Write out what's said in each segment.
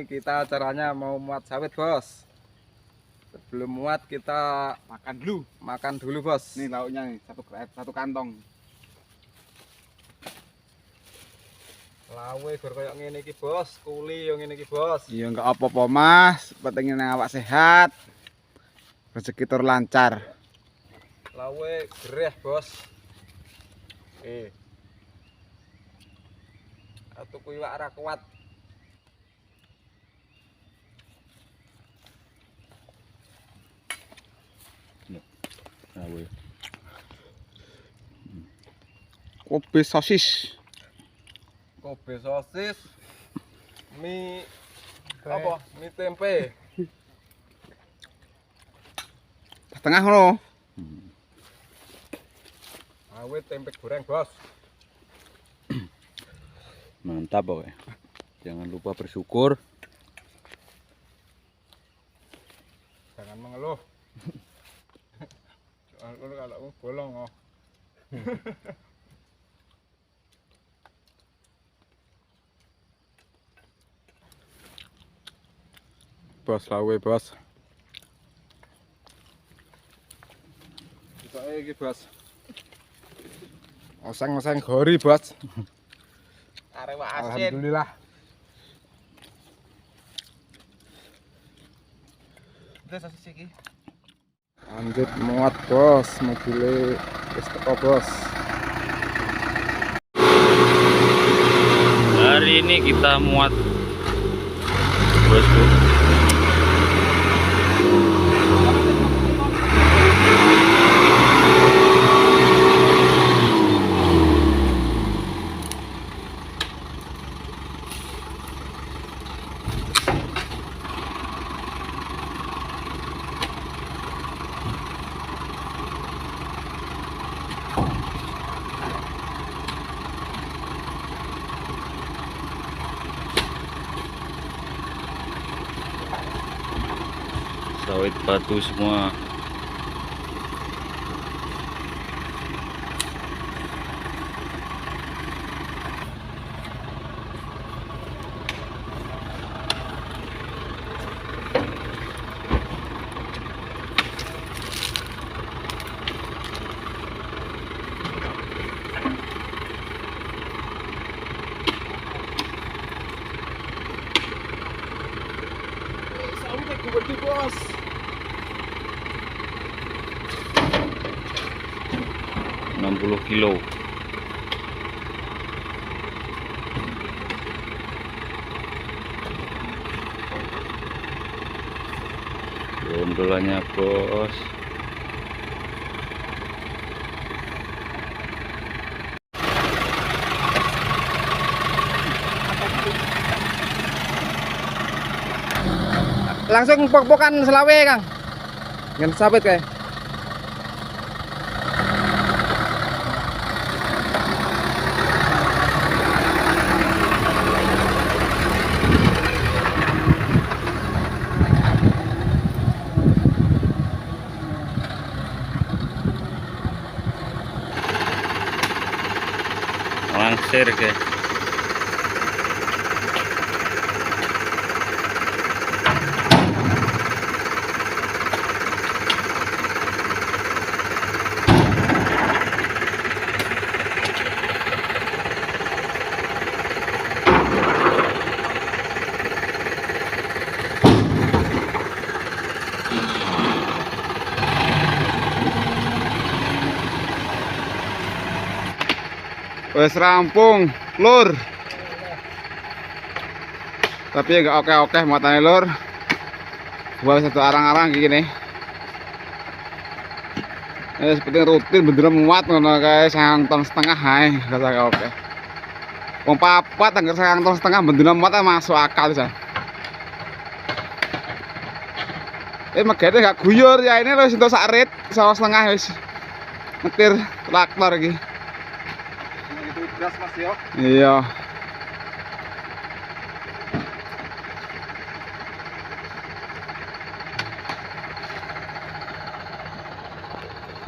Hari ini kita acaranya mau muat sawit, bos. Sebelum muat kita makan dulu. Makan dulu, bos. Nih lauknya nih, satu kantong. Lawe gor koyo ngene iki, bos. Kuli yo ngene iki, bos. Iya, enggak apa-apa, Mas. Penting awak sehat. Rezeki tur lancar. Lawe gereh, bos. Atuh kuwi iwak ora kuat. Lawe. Kobe sosis. Kobe sosis. Mie apa? Mie tempe. Setengah ngono. Awe tempe goreng, bos. Mantap pokoknya. Jangan lupa bersyukur. Jangan mengeluh. Jangan mengeluh kalau bolong oh. Bos lawe, bos. Kita iki, bos. Oseng-oseng gori, bos. Arewa asin. Alhamdulillah. Terus sosis iki. Lanjut muat, bos. Mobile wis teko, bos. Hari ini kita muat, bosku. Sawit batu semua. Sawitnya gede, bos. 60 kilo. Gondolannya, bos. Langsung pok-pokan selawe, Kang. Ngen sawit kae. Langsir ke. Wes rampung, lur. Tapi ya gak oke-oke muatannya, lur. Gua satu arang-arang gini. Seperti rutin bener muat ngono kae 1,5 ton ae, gak oke. Wong papat angger 1,5 ton bendina muat masuk akal jan. Megane gak guyur ya ini lho entuk sak rit, 1,5 wis. Ngetir traktor iki. Beras, Mas, yo. Iya.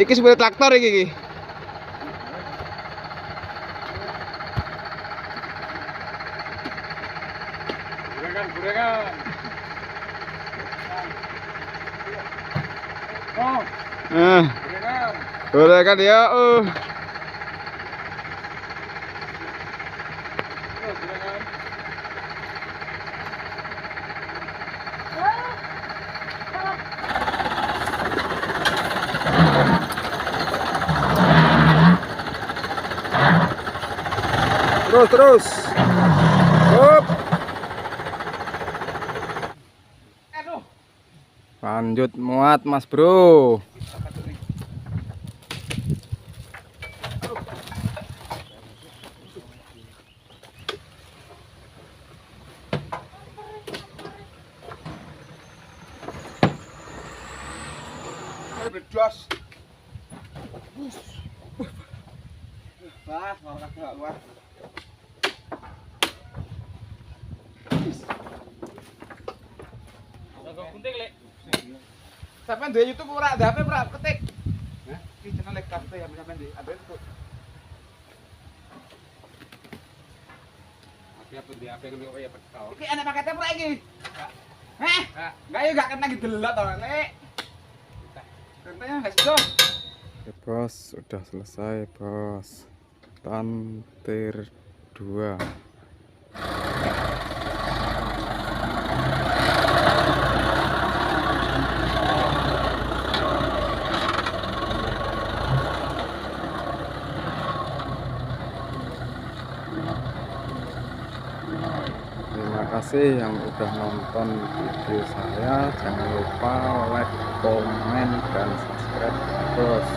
Iki sepeda traktor iki iki. Gorengan, gorengan. Oh, Eh, gorengan. gorengan ya. Oh, gorengan. Terus terus. Hop. Aduh. Lanjut muat Mas Bro. Bedos. Wah, ora keluar. Sampeyan duwe YouTube ora? Ada HP ora? Ketik. Hah? Iki channel lek kabeh ya sampeyan di ada itu. Apa di HP ngono kok ya petau. Iki enek paketnya ora iki? Heh? Enggak ya gak kena didelok to, Lek. Kentenya enggak sido. Oke bos, udah selesai bos. Tantir 2. Terima kasih yang udah nonton video saya. Jangan lupa like, komen, dan subscribe bos.